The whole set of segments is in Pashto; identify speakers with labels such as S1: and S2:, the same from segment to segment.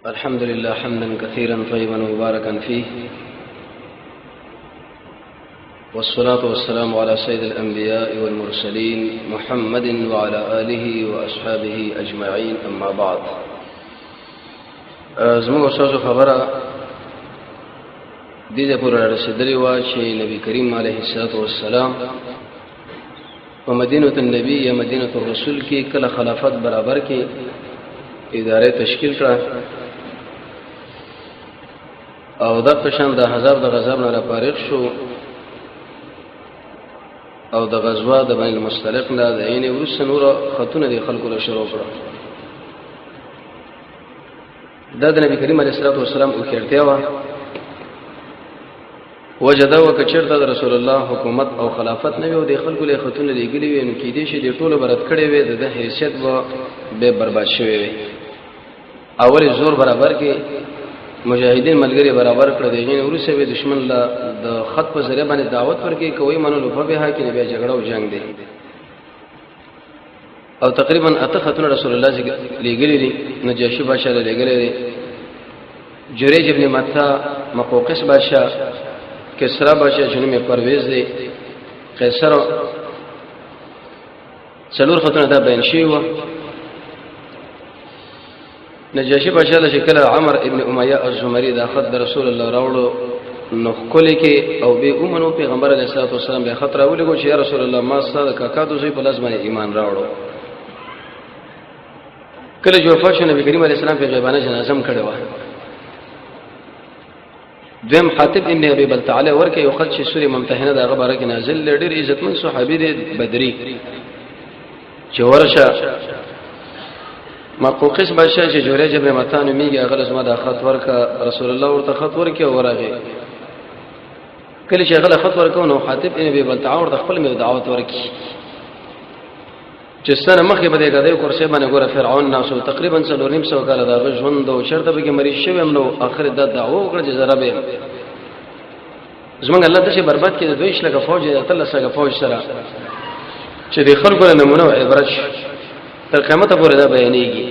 S1: الحمد لله حمدا كثيرا طيبا مباركا فيه، والصلاة والسلام على سيد الأنبياء والمرسلين محمد وعلى آله وأصحابه أجمعين، أما بعد. زموږ استاد خبره دې ځای پورې رسېدلې وه چې نبی کریم علیه الصلاة والسلام په مدینه النبی یا مدینه الرسول کې کله خلافت برابر کې اداره تشکیل کړه او د پشان د هزار د غضب نه فارغ شو او د غزوه د بین المستلق نه د عین ورسره نور خطونه د خلکو له شروع کړه. دا د نبی کریم علیه الصلاۃ والسلام او خیرتیا وا وجدا وکچرته د رسول الله حکومت او خلافت نه وي او د خلکو له خطونه لګلی وي، نو کې دې شي د ټولو برت کړي وي، د حیثیت به به برباد شوی وي. اول زور برابر کې مجاهدین ملګری برابر کړ دی، یعنی ورسره به دشمن له د خط په ذریعہ باندې دعوت ورکې کوي منلو په به کې بیا جګړه او جنگ دی. او تقریبا اته خطونه رسول الله ذکر لګلې دي، نجاشي بادشاہ له لګلې دي، جریج ابن متا، مقوقس بادشاہ، کسرا بادشاہ چې نوم یې پرویز دی، قیصر، څلور خطونه دا بیان شوي وو. نجاشي بادشاہ له شکل عمر ابن امیہ الزمری دا خط د رسول الله راوړو، نو خپل کې او به اومنو پیغمبر علیه الصلاۃ والسلام به خط راولېګو چې یا رسول الله ما ستاسو کاکا د زوی په لاس باندې ایمان راوړو. کله چې وفات شو نبی کریم علیه السلام په غیبانه جنازه هم کړې وه. دویم حاتب ابن ابي بلتعه ورکه یو خط چې سورې ممتحنه دغه باره کې نازل لري، ډېر عزتمن صحابي دی بدري، چې ورشه مقوقس بادشاہ چې جوړې جبر متان میږي هغه زما د خط ورکه. رسول الله ورته خط ورکه ورغه. کله چې هغه خط ورکو نو حاتب ابن ابي بلتعه ورته خپل مې دعوت ورکی چې سره مخې به دې غدې کرسي باندې ګوره فرعون ناسو تقریبا 450 کال دا ژوند او چرته به کې مریض شوی هم، نو اخر دا دعوه وکړه چې زره به زمونږ الله ته برباد کړي، دوی شلګه فوج د تل سره فوج سره چې د خلکو له نمونه او عبرت شي تر قیامت پورې دا بیانېږي.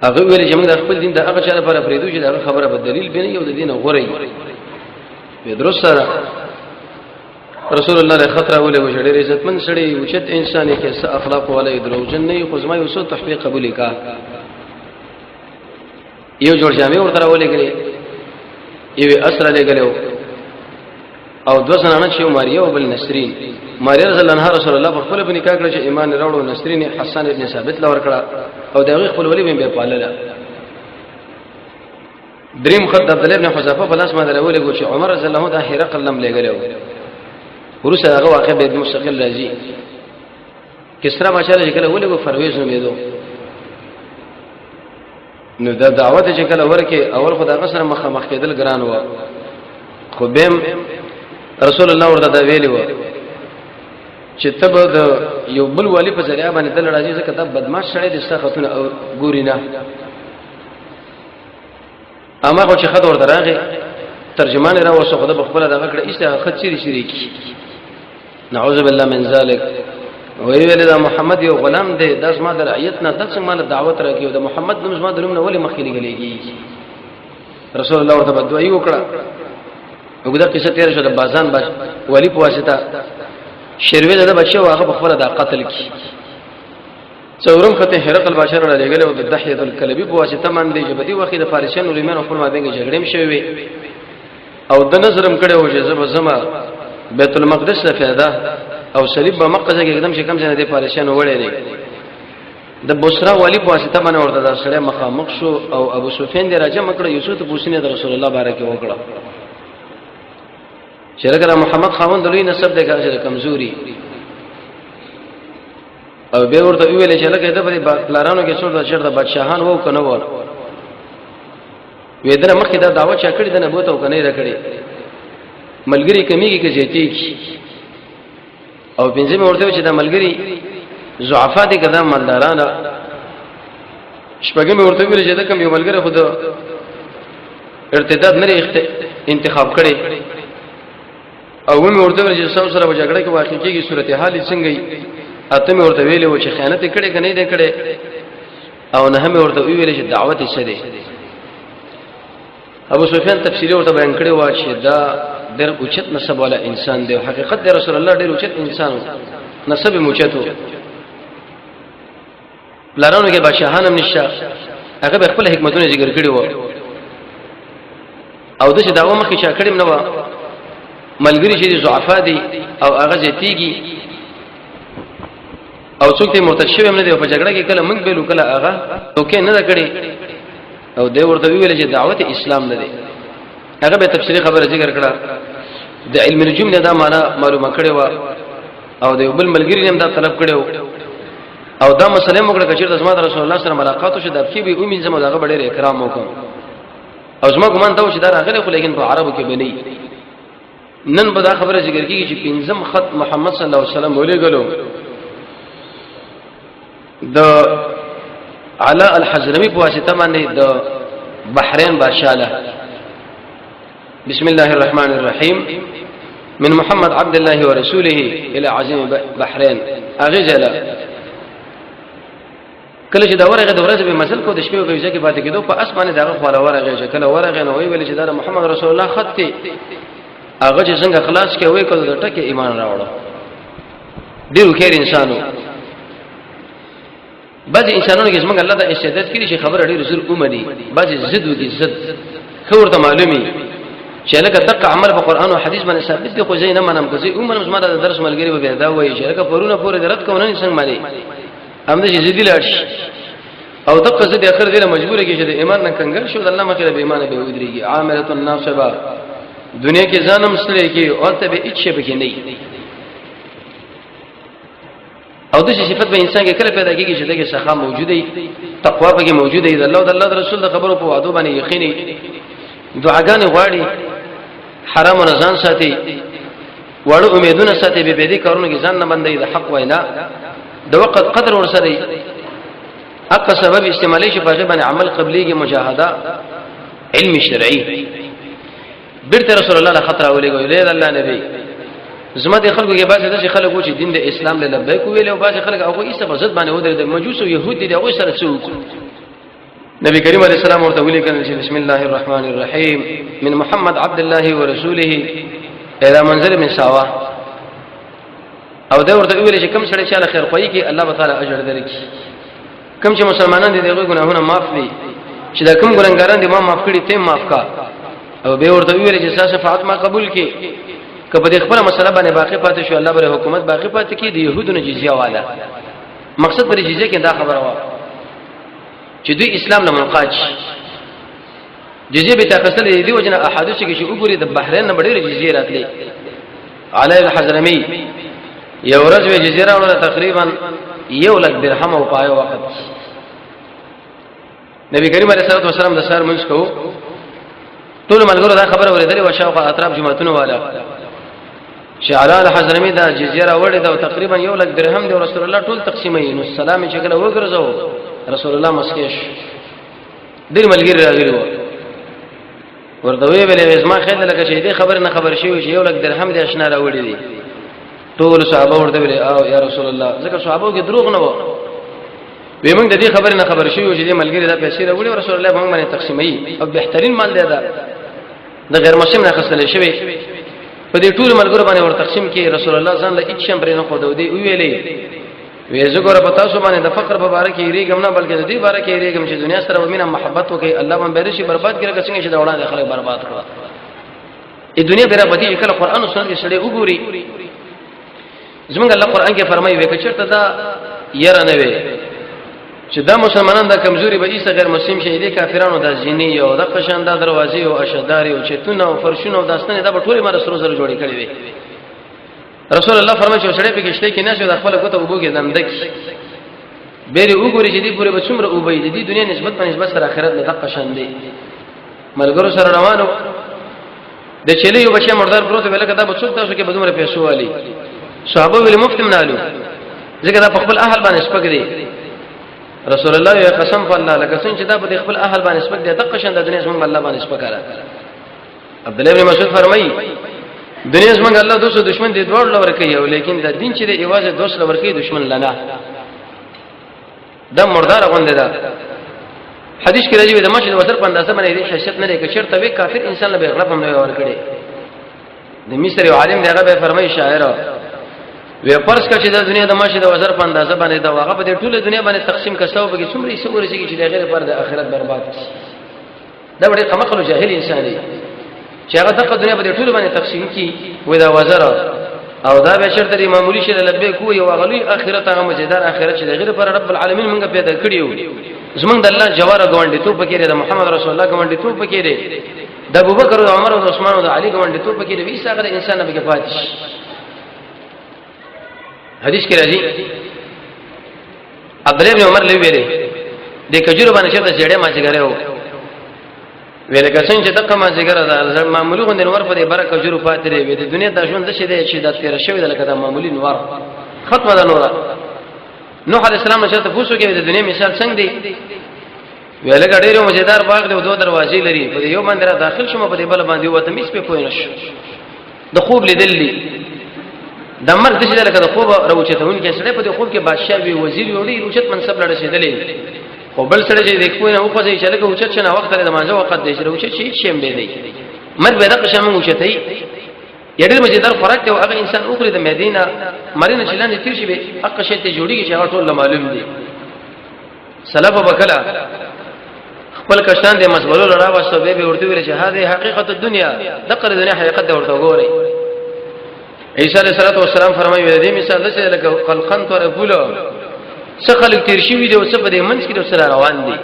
S1: هغه ویل چې موږ د خپل دین د هغه چا لپاره پرېدو چې هغه خبره په دلیل بنه یو د دین غوړی به درست سره. رسول الله له خطر ولې وجړې عزتمن سړی اوچت انسان کې څه اخلاق والے دروغجن نه، خو زما یو څه تحقیق قبول کا. یو جوړ جامې ورته راولېږلې، یو اسره لېږلې او دوه زنانه چې ماریه او بل نسرین. ماریه رضی الله عنها رسول الله په خپل بنی کاکړه چې ایمان راوړو، نسرین حسن ابن ثابت لور کړه او دغه خپل ولی به پالله. دریم خط عبد الله ابن حذافه په لاس باندې راولېږو چې عمر رضی الله عنه د هرقل لم لېږلې ورسره هغه واقع به مستقل راځي. کسرا بادشاہ چې کله ولېږو فرویز نومېدو، نو دا دعوت چې کله ورکه اول خدای غسر مخه مخ کېدل ګران و، خو بهم رسول الله ورته دا ویلی و چې تب د یو بل والی په ذریعہ باندې دل راځي، ځکه دا بدمعاش سړی د سختونه او ګوري نه. اما خو چې خد ورته راغی ترجمان را وسو خدای په خپل دغه کړه ایسته خد چیرې چیرې کی، نعوذ بالله من ذلک. وی ویل دا محمد یو غلام دی، دا زما د رعیت نه د څنګه مال دعوت راکې او د محمد نوم زما د نوم نه ولې مخکې لګلېږي؟ رسول الله ورته بدعا وکړه. وګدا قصه تیر شو د بازان بچ ولی په واسطه شیروی د بچو هغه په خپل د قتل کی. څورم خطه هرقل بادشاہ را لګل او د دحیه الکلبی په واسطه باندې چې بدی وخت د فارسیانو رومیانو خپل مابین کې جګړې شوې او د نظرم کړي او چې زما زما بیت المقدس له فایده او صلیب به مکه کې قدم چې کم ځای د فارسیانو وړي دي. د بصره والی په واسطه باندې ورته دا سړی مخامخ شو او ابو سفیان دی راجم کړ یوسف ته پوښتنه د رسول الله بارکه وکړه چې لکه محمد خاوند لوی نسب دی چې کمزوري، او به ورته ویل چې لکه د په پلارانو کې څو د چرته بادشاہان وو کنه وو، وې دره مخکې دا دعوت چا کړی د نبوت او کنه را کړی، ملګری کمیږي کې زیاتیږي. او پنځه مې ورته چې دا ملګری ضعفا دي کدا مالداران. شپږم ورته ویل چې دا کوم یو ملګری خود ارتداد نه انتخاب کړي، او مې ورته ویل چې سم سره جګړه کې واقع کیږي صورتحال څنګه وي. اته مې ورته ویل چې خیانت کړي کنه دې کړي. او نه هم ورته ویل چې دعوت یې څه دی. ابو سفیان تفصیلی ورته بیان کړی و چې دا ډېر اوچت نسب والا انسان دی. حقیقت دی رسول الله ډېر اوچت انسان نسب یې اوچت و، پلارانو کې بادشاهان هم نشته. هغه به خپل حکمتونه ذکر کړی و او د چې داوه مخکې چا کړی نه و. ملګری چې ضعفا دي او هغه زیاتیږي او څوک ته مرتد شوی هم نه دی، په جګړه کې کله موږ بیلو کله هغه توکه نه کړی. او دی ورته ویل چې دعوت اسلام نه دی. هغه به تفصیلی خبره ذکر کړه. د علم نجوم نه دا معنا معلومه کړې و او د بل ملګری هم دا طلب کړو او دا مسله موږ کړه چې د زما رسول الله سره ملاقات شو، د پخې به امین زما دغه ډېر اکرام وکم. او زما ګمان دا و چې دا راغلی خو لیکن په عربو کې به نه. نن به دا خبره ذکر کیږي چې پنځم خط محمد صلی الله علیه وسلم ولېګلو د علاء الحضرمي په واسطه باندې د بحرین بادشاہ له. بسم الله الرحمن الرحيم من محمد عبد الله ورسوله الى عظيم بحرين. اغزل کله چې دا ورغه د ورځې به مسل کو د شپې په وجه کې پاتې کېدو په اسمانه دغه خواله ورغه چې کله ورغه نو وی ویل چې دا محمد رسول الله خط دی. هغه چې څنګه خلاص کې وې کله د ټکه ایمان راوړو. ډیر خیر انسانو. بعض انسانانو کې زمونږ الله د استعداد کړي چې خبره ډیر زر اومني، بعض زد وکي زد خو ورته معلومي چې لکه دغه عمل په قران او حدیث باندې ثابت دي، خو زه نه منم. که زه اومنم زما د درس ملګری به دا وایي چې لکه پرونه پورې درت کوم نه څنګه مانی هم دې زدي لاړ شي او دغه زدي اخر دې مجبور کې چې د ایمان نه کنګل شو د الله مخې به ایمان به ودرېږي. عامله الناصبه دنیا کې ځانم سره کې او ته به هیڅ شي پکې نه. او د صفت به انسان کې کله پیدا کیږي چې دغه سخا موجوده وي، تقوا پکې موجوده وي، د الله او د الله رسول د خبرو په وعدو باندې یقیني، دعاګانې غواړي، حرام نه ځان ساتي، وړو امیدونه ساتي، به بيدي کارونو کې ځان نه بندي، د حق وینا د وخت قدر ورسره اقا سبب استعمالي شي په باندې عمل قبليږي، مجاهده علم شرعي. بیرته رسول الله له خطر ولېګو لید الله نبی زما د خلکو کې بعضې داسې خلک وو چې دین د اسلام له لبیک ویل او بعضې خلک هغه یې په ضد باندې ودرېدل، مجوس او يهود دي، هغه سره څه وکړو؟ نبی کریم علیه السلام ورته ولیکل چې بسم الله الرحمن الرحیم من محمد عبد الله ورسوله الى منزل من ساوا. او دا ورته ویل چې کوم سړی چې له خیر خوایي کې الله تعالی اجر درکړي، کوم چې مسلمانان دي دغه ګناهونه معاف دي، چې دا کوم ګناهګاران دي ما معاف کړي ته معاف کا. او به ورته ویل چې تاسو شفاعت ما قبول کړي، که په دې خپل مسله باندې باقی پاتې شو الله بر حکومت باقی پاتې کی د يهودو نه جزیه والا. مقصد پر جزیه کې دا خبره و چې دوی اسلام نه منقاد شي. جزیه به تاخستل دي وجنه احادیث کې چې وګوري د بحرین نه ډېر جزیه راتلې. علی الحضرمی یو ورځ وی جزیه راوړله تقریبا 1 لک درهم او پایو وخت. نبی کریم علیه الصلاه والسلام د سر منځ کو ټول ملګرو دا خبره ورېدلې و شاوخوا اطراف جماعتونو والا چې علی الحضرمی دا جزیه راوړې ده تقریبا 1 لک درهم دی، رسول الله ټول تقسیموي. نو سلام چې کله وګرځاو رسول الله مسکیش ډیر ملګری راغلی و ورته وی ویلې زما خیال لکه چې دې خبر نه خبر شوی چې 1 لک درهم دې اشنا راوړي دي. ټول صحابه ورته ویل او یا رسول الله، ځکه صحابه کې دروغ نه و. وی موږ د دې خبر نه خبر شوی چې دې ملګری دا پیسې راوړي رسول الله موږ باندې تقسیموي او بهترین مال دی دا د غیر مسلم نه خستل شوی، په دې ټول ملګرو باندې ور تقسیم کې رسول الله ځان له هیڅ شم پرې نه خو دی ویلې وې زه ګوره په تاسو باندې د فقر په باره کې یریږم نه، بلکې د دې باره کې یریږم چې دنیا سره ومینه محبت وکي الله باندې به شي برباد کړي، څنګه چې دا وړاندې خلک برباد کړه. ای دنیا به راپتی کله قران او سنت کې سړی وګوري. زمونږ الله قران کې فرمایي وکړه چرته دا یره نه وي چې دا مسلمانان دا کمزوري به ایسه غیر مسلم شي، دي کافرانو دا زینی او د قشان دا دروازې او اشداري او چتونه او فرشونه او داستانه دا ټول مر سره سره جوړې کړې وي. رسول الله فرمایي چې سړی په کشته کې نه شو د خپل کوته وبوګي دندک بیره وګوري چې دې پورې به څومره وبې دي، دنیا نسبت په نسبت سره آخرت له دقه شان دی. ملګرو سره روانو د چلی یو بچی مردار پروت ویل کدا به څوک تاسو کې بدومره پیسو والی؟ صحابه ویل مفت منالو ځکه دا په خپل اهل باندې سپک دی. رسول الله یې قسم په الله لکه څنګه چې دا په خپل اهل باندې سپک دی دقه شان د دنیا زمونږ الله باندې سپک را. عبد الله بن مسعود فرمایي دنیا زمونږ الله دوست دشمن دی دوړ لور کوي، او لیکن د دین چې د ایواز دوست لور کوي دشمن لنا. دا مردار غوندې ده. حدیث کې راځي د مسجد وزر په اندازه باندې حیثیت نه لري، که چېرته وي کافر انسان له غلط هم نه ورکړي. د مصر یو عالم دغه به فرمایي شاعر وی پرس کا چې د دنیا د ماشي د وزر په اندازه باندې دا واغه په دې ټوله دنیا باندې تقسیم کساو به څومره یې ورسیږي چې د غیر پر د آخرت برباد شي. دا ډېر قمقل جاهل انسان دی چې هغه دغه دنیا په دې ټوله باندې تقسیم کی وې دا وزر او دا به شرط دی معمولی شي لبیک کو یو غلوی اخرت هغه مزیدار اخرت چې د غیر پر رب العالمین موږ پیدا کړیو، زمونږ د الله جوار ګوندې تو پکې دی، د محمد رسول الله ګوندې تو پکې دی، د ابوبکر او عمر او عثمان او علي ګوندې تو پکې دی، ویسا غره انسان به کې پاتې شي. حدیث کې راځي عبد الله بن عمر لوي ویلې د کجورو باندې چې زړه ما چې غره و ویل که څنګه چې دغه ما ذکر ده معمولی غوندې نور په دې بره کجورو پاتې دی، وی د دنیا د ژوند څه دی چې دا تیر شوی د لکه د معمولی نور ختمه ده نوره. نوح علی السلام چې ته پوښتنه کوي د دنیا مثال څنګه دی، ویل که ډېر مزیدار باغ دی، دوه دروازې لري، په یو باندې را داخل شوم په دې بل باندې وته مې په پوه نه شو. د خوب لیدل دي د مرګ د څه لکه د خوب راوچتون کې سړی په دې خوب کې بادشاہ وي وزیر وي ډېر اوچت منصب لړ رسیدلې، خو بل سړی چې د کوی نه وخوځي چې لکه اوچت شنه وخت لري د مانځه وخت دی چې اوچت شي هیڅ شی به دی مرګ به دغه شمن اوچتای یا ډېر مزیدار خوراک دی، هغه انسان اوخري د مدینه مرینه چې لاندې تیر شي به حق شی ته جوړیږي چې هغه ټول معلوم دي. سلف بکلا خپل کشان د مسبلو لړا واسطه به به ورته ویل چې هذه حقیقت الدنیا، دغه د دنیا حقیقت د ورته وګورئ. عیسی علیه السلام فرمایي د دې مثال د څه لکه قلقن تور پوله څه خلک تیر شوی دی او څه په دې منځ کې سره روان دي.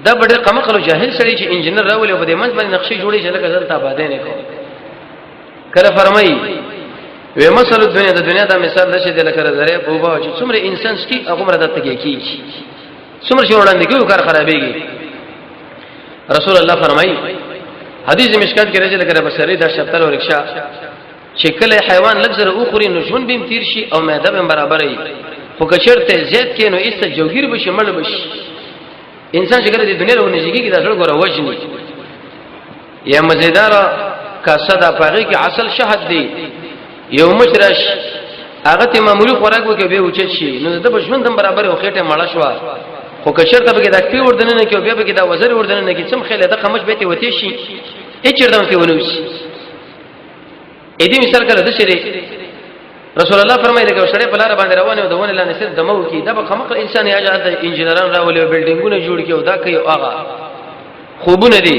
S1: دا ډېر قمقلو جاهل سړی چې انجینر راولي په دې منځ باندې نقشې جوړې چې لکه زلته آبادې نه کوي. کله فرمایي وې مسل دنیا د دنیا دا مثال نشي د لکه زره په وبا چې څومره انسان سکی هغه مر د تګي کیږي، څومره چې وړاندې کیږي کار خرابېږي. رسول الله فرمایي حدیث مشکات کې راځي لکه بصری دا شپتل او رکشا چې کله حیوان لږ سره وخوري نو ژوند به تیر شي او معده به برابرې، خو که چېرته زیات کې نو ایسته جوګیر بشي مړ بشي. انسان چې کله د دنیا له نږدې دا زړه ګوره وژني. یا مزیدار کاسه دا پاغي کې اصل شهد دی، یو مشرش هغه ته معمولی خوراک وکي به اوچت شي نو د ژوند هم برابر او خېټه مړه شو، خو که چېرته به دا پی وردن نه کې او بیا به دا وزر وردن نه کې څم خېله د خمش به ته وتی شي هیڅ چېرته ته ونوي. اې دې مثال کړه د شری رسول الله فرمایي لکه سړی په لار باندې روان او د ونه لاندې صرف دمو کی دا به خمق انسان یا جهت انجنیران راولي او بلډینګونه جوړ کی او دا کوي او هغه خوبونه دي.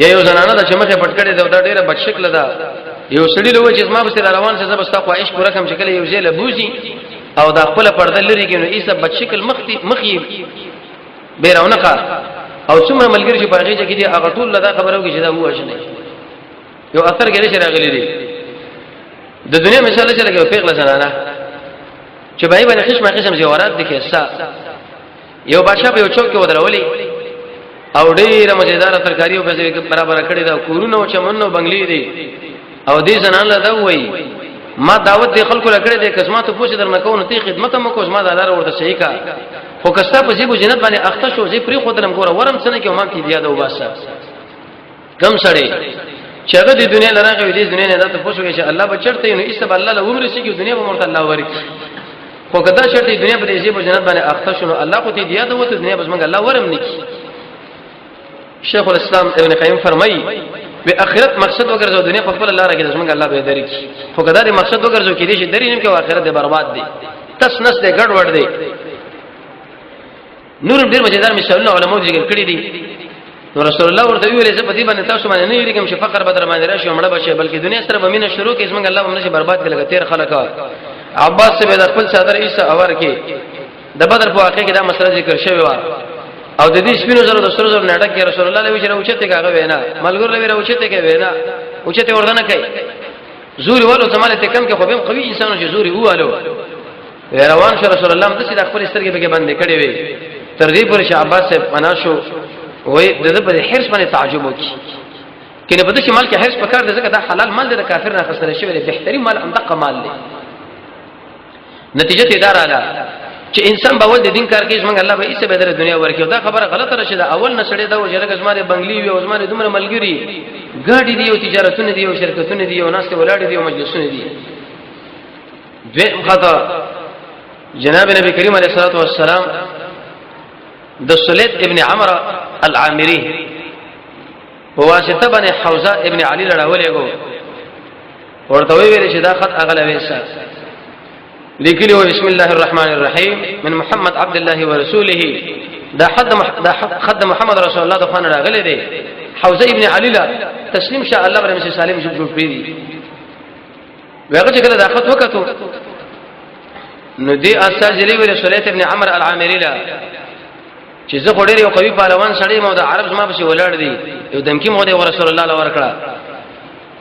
S1: یا یو زنانه د چې مخه پټ کړي دا ډیره بد شکل ده، یو سړی له چې زما به روان څه زبستا خواهش پوره کوم چې کله یو ځای له بوزي او دا خپل پرده لري کې نو ایسه بد شکل مخ مخي به رونقه او څومره ملګری چې باغې چې دي هغه ټول دا خبرو کې چې دا وښنه. یو اثر کې چې راغلي دي د دنیا مثال چې لکه پیغله زنانه چې بای باندې قسمه قسم زیورات دي کې سا یو بادشاہ په یو چوک کې ودرولې او ډیره مزیدار ترکاری او پیسې برابر کړې دا کورونه او چمنو بنگلې دي او دې زنان له دا وایي ما دعوت دې خلکو لکړې دې قسمه ته پوښتنه درنه کوم ته خدمت مو کوم ما دا لار ورته صحیح کا خو کستا په زیبو جنت باندې اخته شو زی پری خودلم ګوره ورم څنګه کې ما کې بیا دا وباسه کم سړی چې هغه د دنیا لراغه وي د دنیا نه ته پوښتنه چې الله به چرته نو ایسه الله له عمر شي کې دنیا به مرته الله ورکی خو کدا شرط دنیا په دې زیبو جنت باندې اخته شنو الله خو ته دیا ته وته دنیا بس موږ الله ورم نکی. شیخ الاسلام ابن قیم فرمایي به اخرت مقصد وګرځو دنیا په خپل لار کې زمونږ الله به درک خو کدا دې مقصد وګرځو کې دې چې درې نیم کې اخرت دې برباد دي تس نس دې ګډ وډ دي. نور ډېر مزیدار مثالونه علماء ذکر کړی دي. نو رسول الله ورته ویل چې په دې باندې تاسو باندې نه یریږم چې فقر بدر باندې راشي مړه بشي بلکې دنیا سره به مینه شروع کړي زمونږ الله به نشي برباد کړي لکه تیر خلک. عباس سے به خپل صدر عیسی اور کې د بدر په واقع کې دا مسله ذکر شوی و او د دې سپینو زرو د سرو زرو ناټک کې رسول الله له ویره اوچته کاغه وینا ملګر له ویره اوچته کې وینا اوچته ورته نه کوي زوري والو زماله ته کم کې خو به قوي انسانو چې زوري والو روان شو. رسول الله هم د خپل سترګې پکې باندې کړې وي تر دې پورې چې عباس صاحب پنا شو وای د دې په حرص باندې تعجب وکړي کله په دې مال کې حرص پکار دی ځکه دا حلال مال دی د کافر نه خسرې شوی دی بهترین مال هم دقه مال دی. نتیجه ته دار اعلی چې انسان به ول د دین کار کوي څنګه الله به ایسه به در دنیا ورکړي دا خبره غلطه راشي دا اول نه سړی دا وجه لکه زما د بنگلي وي او زما د دومره ملګری ګاډي دی او تجارتونه دی او شرکتونه دی او ناس ته ولاړ دی او مجلسونه دی. دویم خطا جناب نبی کریم علیه الصلاۃ والسلام د سلیت ابن عمرو العامری په واسطه باندې حوزه ابن علی لړاولېګو ورته ویل چې دا خط اغله وېسه. لیکلی و بسم الله الرحمن الرحیم من محمد عبد الله ورسوله. دا حد دا خط محمد رسول الله د خوانه راغلی دی. حوزه ابن علی لا تسلیم شه، الله برمه سالم جوړ جوړ پیری. وهغه چې کله دا خط وکړو نو دی استاد جلی ویل سلیت ابن عمر العامری لا چې زه خو ډېر یو قوي پهلوان سړی مو د عرب زما پسې ولاړ دی، یو دمکی مو دی رسول الله لور کړه،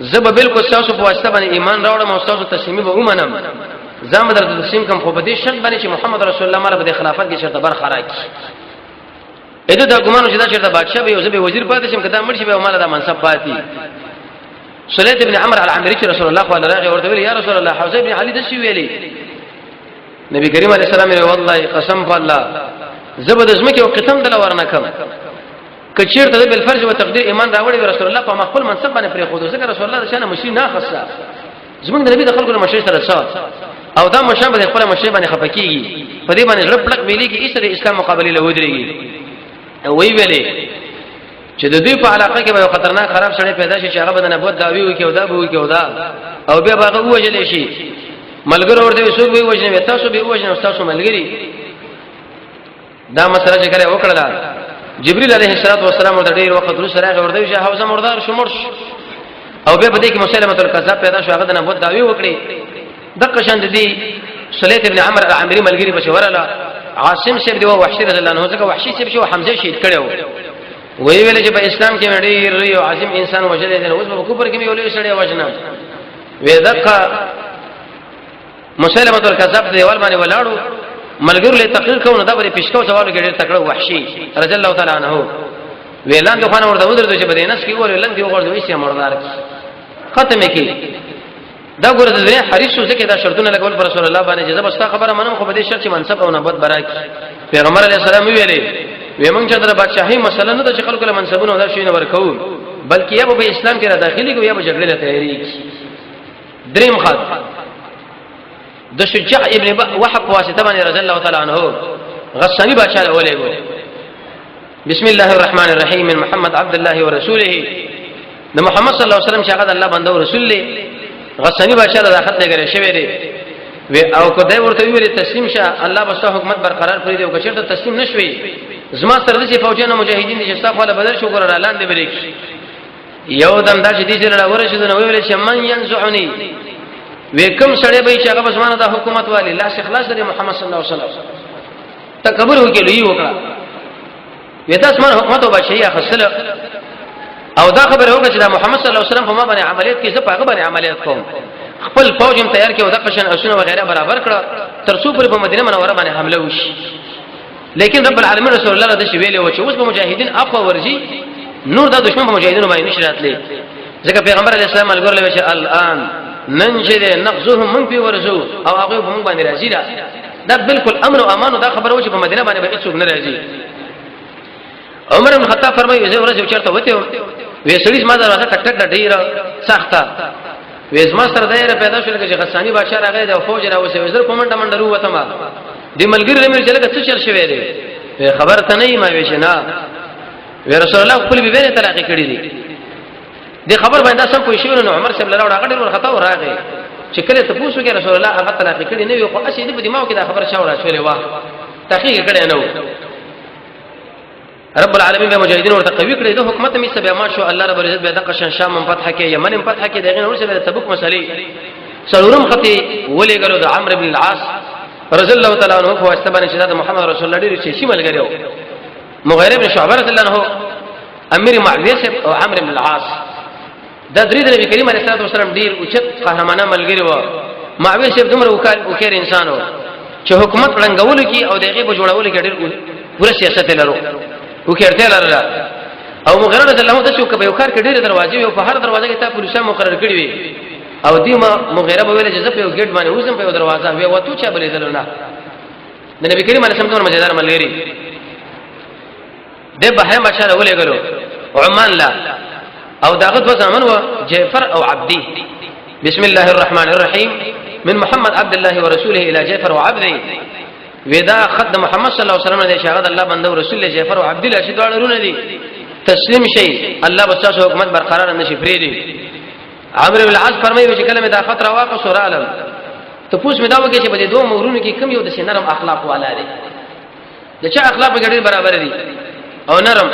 S1: زه به بالکل تاسو په واسطه باندې ایمان راوړم او تاسو تسلیمي به ومنم، زه به درته تسلیم کوم، خو په دې شرط باندې چې محمد رسول الله مال به خلافت کې شرط برخه راکړي. اته دا ګمانو چې دا چیرته بادشاہ به یو زه به وزیر پاتې شم، کدا مړ شي به مال دا منصب پاتې. سلیت ابن عمرو العامری چې رسول الله خو راغی ورته ویل یا رسول الله حوزه ابن علی د څه ویلي؟ نبی کریم علیه السلام وی والله قسم په الله زبد زمکه او قسم دل ورنه کم کچیر ته بل فرض او تقدیر ایمان راوړي رسول الله په خپل منصب باندې پرې خو ځکه رسول الله د شان مشری نه خاصه زمونږ د نبی د خلکو له مشری سره څه او دا مشران به خپل مشری باندې خپکیږي، په دې باندې زړه پړک ویلي کې ایسره اسلام مقابله له ودرېږي. او وی ویلې چې د دوی په علاقه کې به یو خطرناک خراب سړی پیدا شي چې هغه به د نبوت دعوی وکړي او دا به وکړي او دا او بیا به هغه ووژل شي. ملګرو ورته څوک به وژني؟ تاسو به وژني، تاسو ملګری. دا مسله چې کله وکړه جبريل عليه الصلاه والسلام ورته ډیر وخت وروسته راغی ورته چې حوزه مردار شو مړ شو. او بیا په دې کې مسلمه الکذاب پیدا شو، هغه د نبوت دعوی وکړي. دغه شان دي سلیت ابن عمر العامری ملګری بچ ورله عاصم صاحب دی وحشی رضی الله عنه، ځکه وحشی صاحب شو حمزه شهید کړو. وی ویل چې په اسلام کې ډیر یو عظیم انسان وجل دی، اوس په کفر کې یو لوی سړی وجنه وی. دغه مسلمه الکذاب دیوال باندې ولاړو، ملګرو له تقریر کوو نو دا بری پیشکو سوالو کې ډیر تکړه وحشی رضی الله تعالی عنہ ویلان د خانه ورته ودرېد چې بدینس کې ور ویلان دی وغورځوي چې مردار ختم کی. دا ګوره د دنیا حریص شو، ځکه دا شرطونه لګول پر رسول الله باندې چې زبستا خبره منم خو په دې شرط چې منصب او نبوت براک. پیغمبر علی السلام ویلې وی مونږ چې در بادشاہي مسله نه ده چې خلکو له منصبونو دا شي نه ورکو، بلکې یا به اسلام کې را داخلي کو یا به جګړې له تیاری. دریم خط د شجاع ابن وهب واسطه باندې رضی الله تعالی عنہ غسانی بادشاہ له ولېګو. بسم الله الرحمن الرحیم من محمد عبد الله ورسوله. د محمد صلی الله علیه وسلم چې هغه د الله بنده او رسول دی، غسانی بادشاہ د خط لګره شوی دی. وی او کو دی ورته ویل تسلیم شه، الله بس حکومت برقرار کړی دی، او کچرته تسلیم نشوي زما سره د فوجانو مجاهدین چې ستا خو بدل شو ګور را لاندې بریک. یو دم دا چې دې سره ورشد نو ویل چې من ينزعني، وې کوم سړی به چې هغه بسمانه د حکومت والی لاس اخلاص لري. محمد صلی الله علیه وسلم تکبر وکړي لوی وکړه، وې دا اسمان حکومت او بادشاہي اخصله. او دا خبره وکړه چې دا محمد صلی الله علیه وسلم په ما باندې عملیات کې، زه په هغه باندې عملیات کوم. خپل فوج هم تیار کړ او د قشن اسونه وغیرہ برابر کړ تر څو پر په مدینه منوره باندې حمله وشي. لیکن رب العالمین رسول الله د شی ویلې و چې اوس به مجاهدین اخو ورځي، نور دا دشمن په مجاهدینو باندې نشي راتلی، ځکه پیغمبر علی السلام الګور لوي چې الان نن چې نقزهم من په ورزو او هغه په موږ باندې راځي. دا بالکل امن او امان. دا خبره و چې په مدینه باندې به هیڅوک نه راځي. عمر بن خطاب فرمایي زه ورځ چرته وته وې سړي ما دروازه ټک ټک ډیره سخته وې، زما سره دایره پیدا شو لکه چې غسانی بادشاہ راغی د فوج راوسه، وزر په منډه منډه وروته ما د ملګری مې چې لکه څه چل شوی دی، خبر ته نه ما وې چې نه وې رسول الله خپل بیبي نه طلاق کړی دی. د خبر باندې سم پوه شو نو عمر صاحب لراوړ هغه ډیر ورخطا راغی چې کله ته پوښتنه کې رسول الله هغه طلاق کړی نه وي، خو اسی دې په دماغ کې دا خبره شاوړه شولې وا تحقیق کړی نه. رب العالمین به مجاهدین ورته قوي کړی، د حکومت می سبا ما شو الله رب العزت به دغه شان شام هم فتح کې، یمن هم فتح کې، دغه نور سره تبوک مسلې. څلورم خطي ولې ګرو د عمرو بن العاص رضی الله تعالی عنہ په واسطه باندې چې د محمد رسول الله ډېر چې شي ملګری و، مغیره بن شعبه رضی الله عنه، امیر معاویه او عمرو بن العاص، دا درې د نبی کریم علیه الصلاه والسلام ډیر اوچت قهرمانه ملګری و. معاویه صاحب دومره وکال وکړ انسانو چې حکومت ړنګولو کې او دغه په جوړولو کې ډیر پوره سیاست لرو وکړته لرله. او مغیره رضی الله عنه د څوک په یو کار کې ډېر دروازې او په هر دروازه کې تا پولیسان مقرر کړی وي، او دی ما مغیره به ویل چې زه په یو ګیټ باندې وځم په یو دروازه وی وته چا بلې دلو نه. د نبی کریم علیه السلام مزیدار ملګری د بحرین بادشاہ له ولېګلو عمان لا، او داغه دوه زامن و جعفر او عبدي. بسم الله الرحمن الرحیم من محمد عبد الله ورسوله الى جعفر وعبدي. ودا خط د محمد صلی الله علیه وسلم دی چې هغه د الله بنده او رسول جعفر او عبد الله شي دواړه رونه دي، تسلیم شي، الله به تاسو حکومت برقرار نشي پریدي. عمرو بن العاص فرمایي چې کله مې دا خط راواقع سور عالم ته پوښ مې دا وکړي چې په دې دوه مورونو کې کم یو د نرم اخلاق والا دی، د چا اخلاق په ډېر برابر دي او نرم.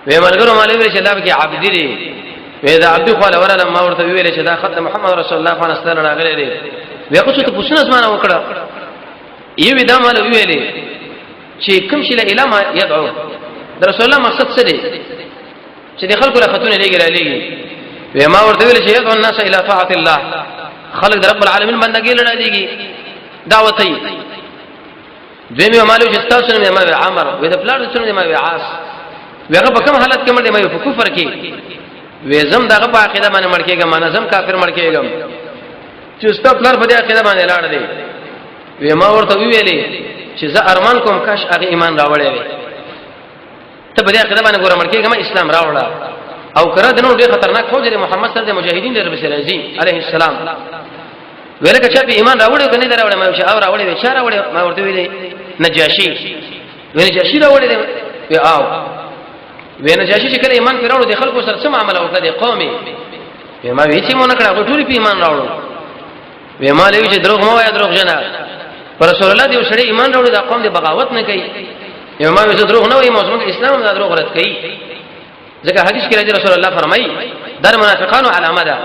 S1: وی ملګرو مالې ویل چې دا کې عبد دی. وی دا عبد خو وراله ما ورته ویل چې دا خط محمد رسول الله صلی الله علیه وسلم راغلی دی. وی خو ته پوښتنه زمانه وکړه، یو دا مال ویلې چې کوم شي له اله ما يدعو، د رسول الله مقصد څه دی چې د خلکو له خطونه لګي را لګي. وی ما ورته ویل چې يدعو الناس الى طاعه الله، خلق د رب العالمین بندګي لړا لګي دعوت یې. دوی مې مالو چې تاسو نه ما وی عمر، وی د پلار څخه نه ما وی عاص، وی هغه په کوم حالت کې مړ دی؟ ما په کفر کې. وی زم دغه په عقیده باندې مړ کېږم، نه زم کافر مړ کېږم چې ستا پلار په دې عقیده باندې لاړ دی. وی ما ورته ویلې چې زه ارمان کوم کاش هغه ایمان راوړی وي، ته په دې عقیده باندې ګوره مړ کېږم، اسلام راوړه. او کړه د نور ډېر خطرناک فوج دی محمد صلی الله علیه مجاهدین ډېر بشیر عظیم علیه السلام. ویل که چا په ایمان راوړی کنه دا راوړی؟ ما چې او راوړی وی، چا راوړی؟ ما ورته ویلې نجاشي. وی نجاشي راوړی دی؟ وی آو. وی نجاشي چې کله ایمان پر راوړو د خلکو سره څه معاملې وکړه د قومي؟ وی ما وی چې مونږ کړه ټول په ایمان راوړو. وی ما لوي چې دروغ مو وای، دروغ جنا پر رسول الله دی وسړي ایمان راوړو د قوم دی بغاوت نه کوي. یو ما وی دروغ نه وای، موږ اسلام دا دروغ رد کوي، ځکه حدیث کې راځي رسول الله فرمایي دا منافقانو علامه ده.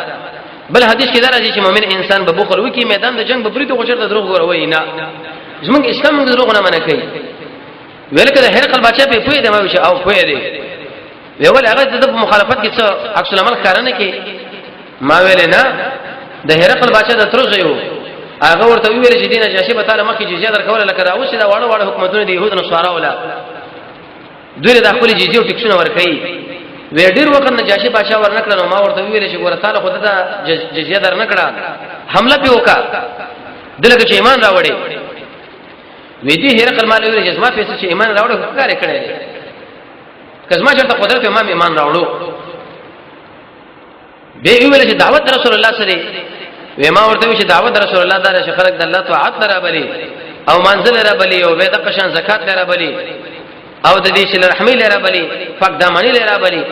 S1: بل حدیث کې دا راځي چې مؤمن انسان به بخل وکي میدان د جنگ به پریته خو چرته دروغ وروي نه، زمونږ اسلام موږ دروغ نه منع کوي. ویل کده هرقل بچا په پوی دی؟ ما وی او پوی دی. ویول هغه د مخالفت کې څه عکس العمل ښکار نه کوي؟ ما ویل نه، د هرقل بچا د تر زیو هغه ورته ویل چې دینه جاشي به تعالی مخکې جزیه درکوله، لکه دا اوس دا واړه واړه حکومتونه د يهودو نصارا ولا دوی له خپل جزیه او ټیکسونه ورکړي. وی ډیر وخت نجاشي بادشاہ ورنکړ، نو ما ورته ویل چې ګوره تعالی خو ته جزیه در نکړه، حمله په وکا دلته چې ایمان راوړي. وی دي هرقل مال ویل چې زما پیسې چې ایمان راوړو کار کړی دی، کزما چې قدرت امام ایمان راوړو. به ویل چې دعوت رسول الله سره، وی ما ورته چې دعوت رسول الله دا چې خلک د الله طاعت لره بلی او منزل لره بلی او به د قشان زکات لره بلی او د دې چې رحمي لره بلی پاک دامنی لره بلی.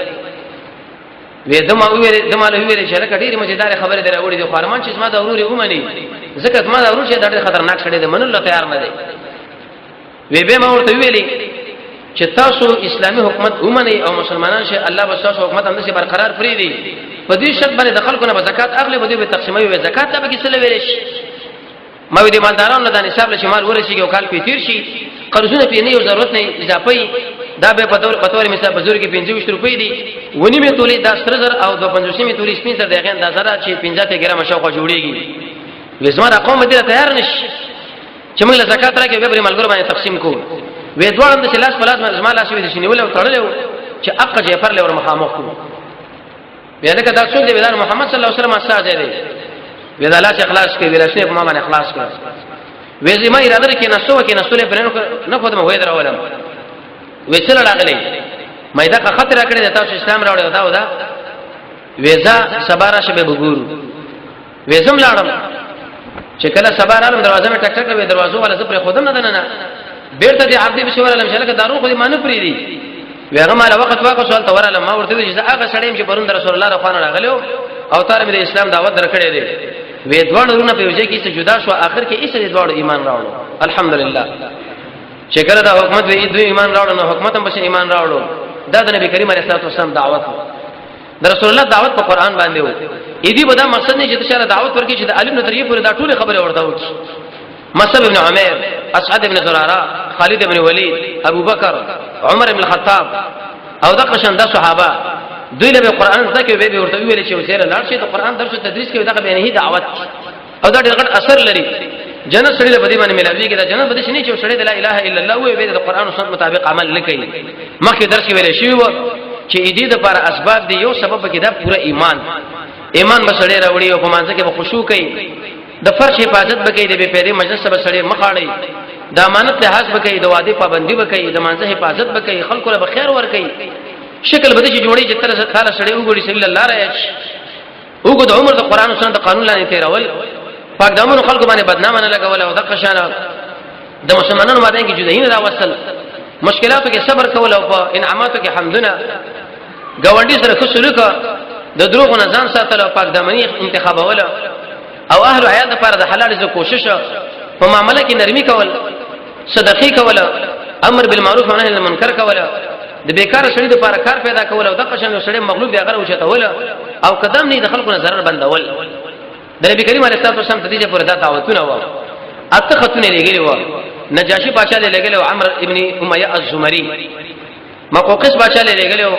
S1: وې دما ویل دما له ویل چې لکه ډېر مزیدار خبره دراوړي دي، خو ارمان چې زما د ورور ومني، ځکه زما د ورور چې ډېر خطرناک سړی دی، منلو تیار نه دی. وی به ما ورته ویلي چې تاسو اسلامي حکومت ومنئ او مسلمانان شئ، الله به تاسو حکومت هم داسې برقرار پرېږدي، په دې شرط باندې د خلکو نه به زکات اخلي، به دوی به تقسیموي. وي زکات ته به کې څه ویل شي؟ ما وی د مالدارانو له د نصاب له شمال ورسیږي او کال پې تیر شي، قرضونه پې نه یو ضرورت نه اضافي، دا به په تور په تور مثال بزرګ 25 روپۍ دي ونی می تولې دا سره زر او 250 می تولې سپین زر دغه اندازه را چې 15 ګرام شاوخوا جوړیږي. وزما د قوم دې تیار نشي چې موږ له زکات راکې به ملګرو باندې تقسیم کو. وې دواړم د لاس په لاس زما لاس وې چې نیول او تړلې چې اقا جعفر له ور مخامخ کو. وې لکه دا څوک دی؟ وې محمد صلی الله علیه وسلم استاد دی. وې دا لاس اخلاص کې وې لاسونه په ما باندې اخلاص کړ. وې زما اراده کې نسو کې نسو له پرنو نه خو ته وې درولم. وې څه راغلې؟ مې دا خطر کړې تاسو اسلام راوړل دا ودا. وې ځا سبا راشه به وګورو. وې زم لاړم چې کله سبا رالم دروازه مې ټک ټک وې، دروازو والا زه پر خودم نه دننه بیرته دې عبد بشي ورالم چې لکه دارو خو دې مانه پری دي. وی هغه مال وخت واقع سوال ته ورالم، ما ورته وی چې هغه سړی چې پرون رسول الله رخوانه راغلو او تار مې د اسلام دعوت درکړې دی. وی دوه ورونه په وجه کې څه جدا شو، اخر کې ایسه دې دوه ایمان راوړو. الحمدلله چې کله دا حکومت وی دوی ایمان راوړو نو حکومت هم بس ایمان راوړو. دا د نبی کریم علیه الصلاه والسلام دعوت، د رسول الله دعوت په قران باندې وو. اې دې به دا مقصد نه چې تشاله دعوت ورکړي چې د عالم نظریه پورې دا ټول خبره ورته وکړي. مصعب ابن عمیر، اسعد ابن زراره، خالد ابن ولید، ابو بکر، عمر ابن الخطاب او د قشن د صحابه دوی له قران زده کې به ورته ویل چې وسیره لاړ شي د قران درس تدریس کوي، دغه به نه دعوت او دا ډېر غټ اثر لري. جنت سړي له بدی باندې ملاویږي، دا جنت بده شي چې سړي د لا اله الا الله وي به د قران او سنت مطابق عمل نه کوي. مخکې درس کې ویل شوی و چې دې د پر اسباب دی، یو سبب کې دا پوره ایمان، ایمان به سړی راوړي او په مانځ کې به خشوع کوي، د فرش حفاظت به کوي، د بے پیرې مجلس به سړی مخاړي، د امانت لحاظ به کوي، د وعده پابندي به کوي، د مانځ حفاظت به کوي، خلکو له خیر ور کوي، شکل به دې جوړي چې تر تعالی سړی وګوري صلی الله علیه وګد عمر د قران او سنت قانون لاندې تیرول، پاک دامن خلکو باندې بدنامه نه لګول او د قشانه د مسلمانانو مابین کې جدایي نه راوستل، مشکلاتو کې صبر کول او په انعاماتو کې حمدونه، ګاونډي سره ښه سلوک، د دروغو نه ځان ساتل او پاک دامني انتخابول، او اهل عیال لپاره د حلال رزق کوشش، په معاملې کې نرمي کول، صدقې کول، امر بالمعروف او نهي عن المنکر کول، د بیکاره سړي لپاره کار پیدا کول، او د قشن سړي مغلوب دی هغه وچتول، او قدم نه د خلکو نه ضرر بندول. د نبی کریم علیه الصلاه والسلام ته دې پورې دا دعوتونه و، اته خطونه لګلي و. نجاشي پاچا له لګلو عمرو ابن امیہ الزمری، مقوقس پاچا له لګلو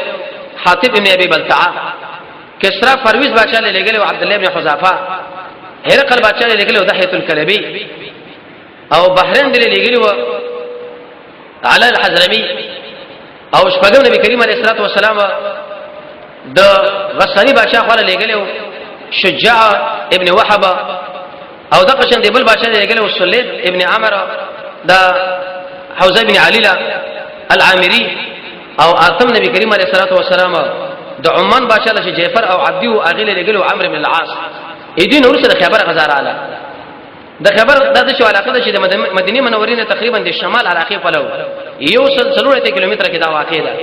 S1: حاطب ابن ابي بلتعه، کسرا فرویز باچا له لګلو عبد الله ابن حذافه، هرقل باچا له لګلو دحیه الکلبی، او بحرین دې لګلو علی الحضرمی، او شپږم نبی کریم علیه الصلاه والسلام د غسانی باچا خو لګلو شجاع ابن وهب، او د قشن دی بل باچا لګلو سلید ابن عمر د حوزه ابن علیلا العامری، او اتم نبی کریم علیه الصلاه والسلام د عمان باچا له جعفر او عبدی او اغیل لګلو عمرو بن العاص. اې دین ورسره خبر غزار اعلی د خبر د دې علاقه ده چې د مدینه منورې نه تقریبا د شمال علاقې پلو یو سل څلور کیلومتر کې دا واقع ده.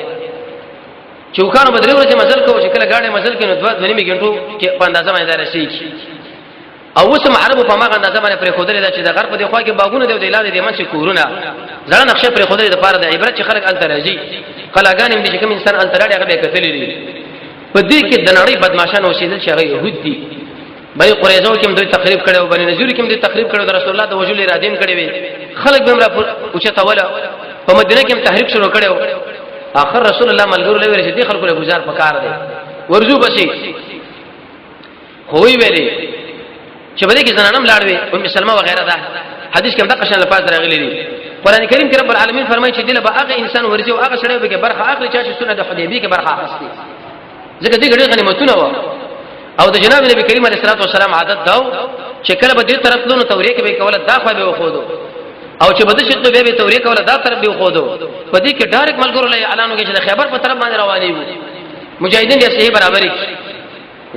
S1: چوکانو بدرې ورځې مزل کوو چې کله گاډي مزل کې نو دوه دوه نیمې غنټو کې په اندازه باندې رسیږي. او اوس هم عربو په ماغه اندازه باندې پرې خودلې ده چې د غرب په دې خوا کې باغونه دی او د لاندې د منځ کورونه زړه نقشه پرې خودلې د پاره د عبرت چې خلک الته راځي، قلاګان هم دي چې کوم انسان الته راړي هغه به کتلې دي. په دې کې د نړۍ بدمعشان اوسېدل چې هغه يهود دي. بني قریظه کې هم دوی تخریب کړو، بني نذیر کې هم دوی تخریب کړو، د رسول الله د وجول ارادین کړي وي، خلک به هم را اوچتوله. په مدینه کې هم تحریک شروع کړو. اخر رسول الله ملګرو لوي چې دې خلکو له گزار پکار دی ورزو بشي. خو وی ویلي چې بده کې زنانم لاړ وي، ام سلمہ وغیرہ ده. حدیث کې هم دغه شان الفاظ راغلي دي. قران کریم کې رب العالمین فرمایي چې دله به هغه انسان ورځي او هغه سړی به کې برخه اخلي چې سنت د حدیبی کې برخه اخلي، ځکه دې ګډي غنیمتونه و. او د جناب نبی کریم علیه الصلاه والسلام عادت داو چې کله به دې طرف لونو توریه کې به کوله دا خو به وخودو، او چې بده شتو به توریه کوله دا طرف به وخودو. په دې کې ډایرک ملګرو له اعلان وکړي چې د خیبر په طرف باندې رواني وو مجاهدین دې صحیح برابرې.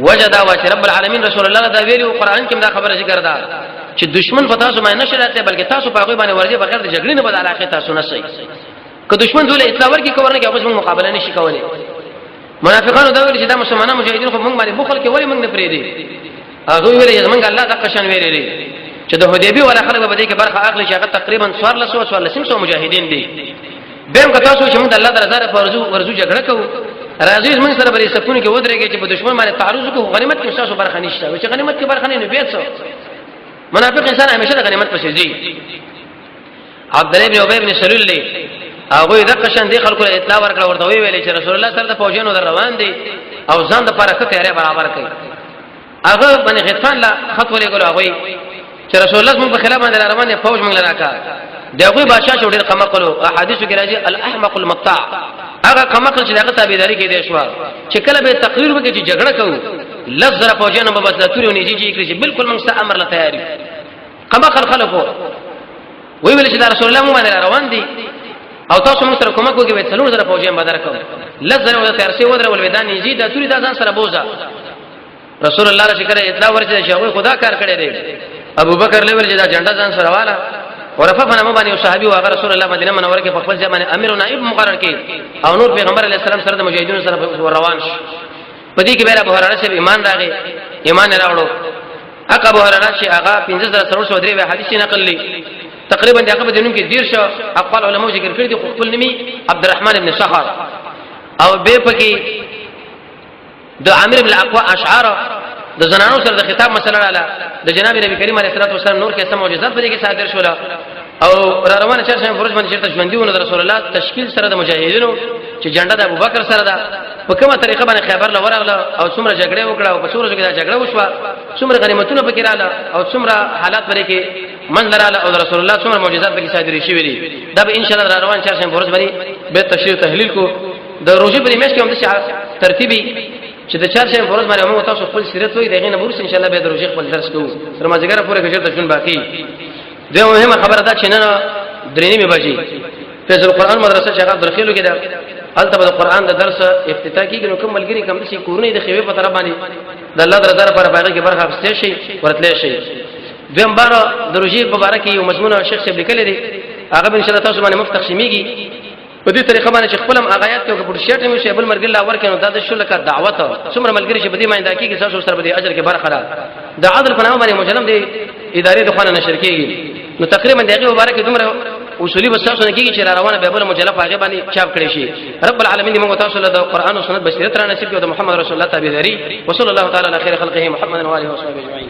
S1: وجه دا چې رب العالمین رسول الله دا ویلي او قران کې دا خبره ذکر ده چې دشمن په تاسو باندې نشه راته، بلکې تاسو په هغه باندې ورځي بغیر د جګړې نه به علاقه تاسو نه شي. که دشمن دوله اطلاع ورکړي کور نه کې هغه مقابله نشي کولای. منافقانو دا ویل چې دا مسلمانان مجاهدین خو موږ باندې بخل کې ولې موږ نه پرې دي؟ هغه ویل چې موږ الله دا قشن ویلې دي چې د حدیبی ولا خلک به دې کې برخه اخلي چې هغه تقریبا 1400 مجاهدین دي. بهم که تاسو چې موږ د الله د رضا لپاره ورزو جګړه کوو، راځي موږ سره بری سپونه کې ودرېږي چې په دشمن باندې تعرض وکړو، غنیمت کې تاسو برخه نشته. چې غنیمت کې برخه نه نو بیا څه؟ منافق انسان همیشه د غنیمت پسې ځي. عبد الله بن ابي بن سلول له هغه د قشن دی خلکو له اطلاع ورکړه، ورته وی ویل چې رسول الله سره د فوجانو در روان دي او ځان د پاره ښه تیاری برابر کړي. هغه باندې غطفان لا خط ولېګل هغه چې رسول الله موږ په خلاف باندې روان دي، فوج موږ لراکا. د هغه بادشاہ چې ډېر قمقلو احادیثو کې راځي الاحمق المطاع، هغه قمقل چې هغه تابعداري کې دی شو چې کله به تقریر وکړي چې جګړه کوو لزر فوجانو به بس د توري ونیږي چې بالکل موږ څه امر لا تیاری. قمقل خلکو وی ویل چې دا رسول الله مو باندې روان دي او تاسو موږ سره کومک وکړئ، 4000 فوجیان به درکو، 10000 وته تیار شي ودرول ودان نږدې دا توري دا ځان سره بوزا. رسول الله را شکر اطلاع ورسېده چې هغه خدا کار کړی دی. ابو بکر لول چې دا جنډه ځان سره والا ورفه په نامه باندې صحابي او هغه رسول الله مدینه منوره کې په خپل ځای باندې امیر او نائب مقرر کړي او نور پیغمبر علی السلام سره د مجاهدینو سره روان شو. په دې کې بیا ابو هريره صاحب ایمان راغی، ایمان راوړو. هغه ابو هريره چې هغه 5403 حدیث نقل لري، تقریبا دغه په دینو کې ډیر شو اقوال علماء ذکر کړی دي، خو خپل نومي عبدالرحمن ابن صخر او به پکې د عامر بن الاقوى اشعار د زنانو سره د خطاب مسله رااله. د جناب نبی کریم علیه الصلاه والسلام نور کې سم معجزات په دې کې صادر شول. او را روانه چر شم فرج باندې چیرته ژوندۍ ونه د رسول الله تشکیل سره د مجاهدینو چې جنډه د ابوبکر سره ده په کومه طریقه باندې خیبر له ورغله او څومره جګړه وکړه او په څومره کې دا جګړه وشوه، څومره غنیمتونه پکې رااله او څومره حالات پرې کې من لراله او رسول الله څومره معجزات پکې صادرې شوې دي، دا به ان شاء الله را روان چر شم فرج باندې به تشریح تحلیل کو. د روزي په میاشت کې هم د ترتیبي چې د چار شنبه ورځ باندې موږ تاسو خپل سیرت وایي، دغه نه ورسې ان شاء الله به د روزي خپل درس کوو تر مازیګره پورې کې د ژوند باقی. دوه مهمه خبره ده چې نن 3:30 بجې فیض القرآن مدرسه چې هغه درخیلو کې ده، هلته به د قرآن د درس افتتاح کیږي. نو کوم ملګري کوم چې کورونه د خیوي په طرف باندې د الله د رضا لپاره باغې کې برخه اخیستې شي ورتلې شي. دویم بار د روزي په باره کې یو مضمون شیخ صاحب لیکلی دی. هغه ان شاء الله تاسو باندې مفت تقسیمیږي. په دې طریقه باندې چې خپلم اغایات کې په شیټ مې شی بل مرګ الله ورکه، نو دا د شو لکه دعوت، څومره ملګری چې په دې باندې دا کیږي، تاسو سره به دې اجر کې برخه ده. د عدل په نامه باندې مجلم دی ادارې د خوانه نشر کیږي، نو تقریبا دغه مبارک دومره اصولي بس تاسو نه کیږي چې را روانه به بل مجله په هغه باندې چاپ کړی شي. رب العالمین دې موږ تاسو له د قران او سنت بصیرت را نصیب کړي او د محمد رسول الله تابعداري. وصلی الله تعالی علی خیر خلقه محمد و آله وصحبه اجمعین.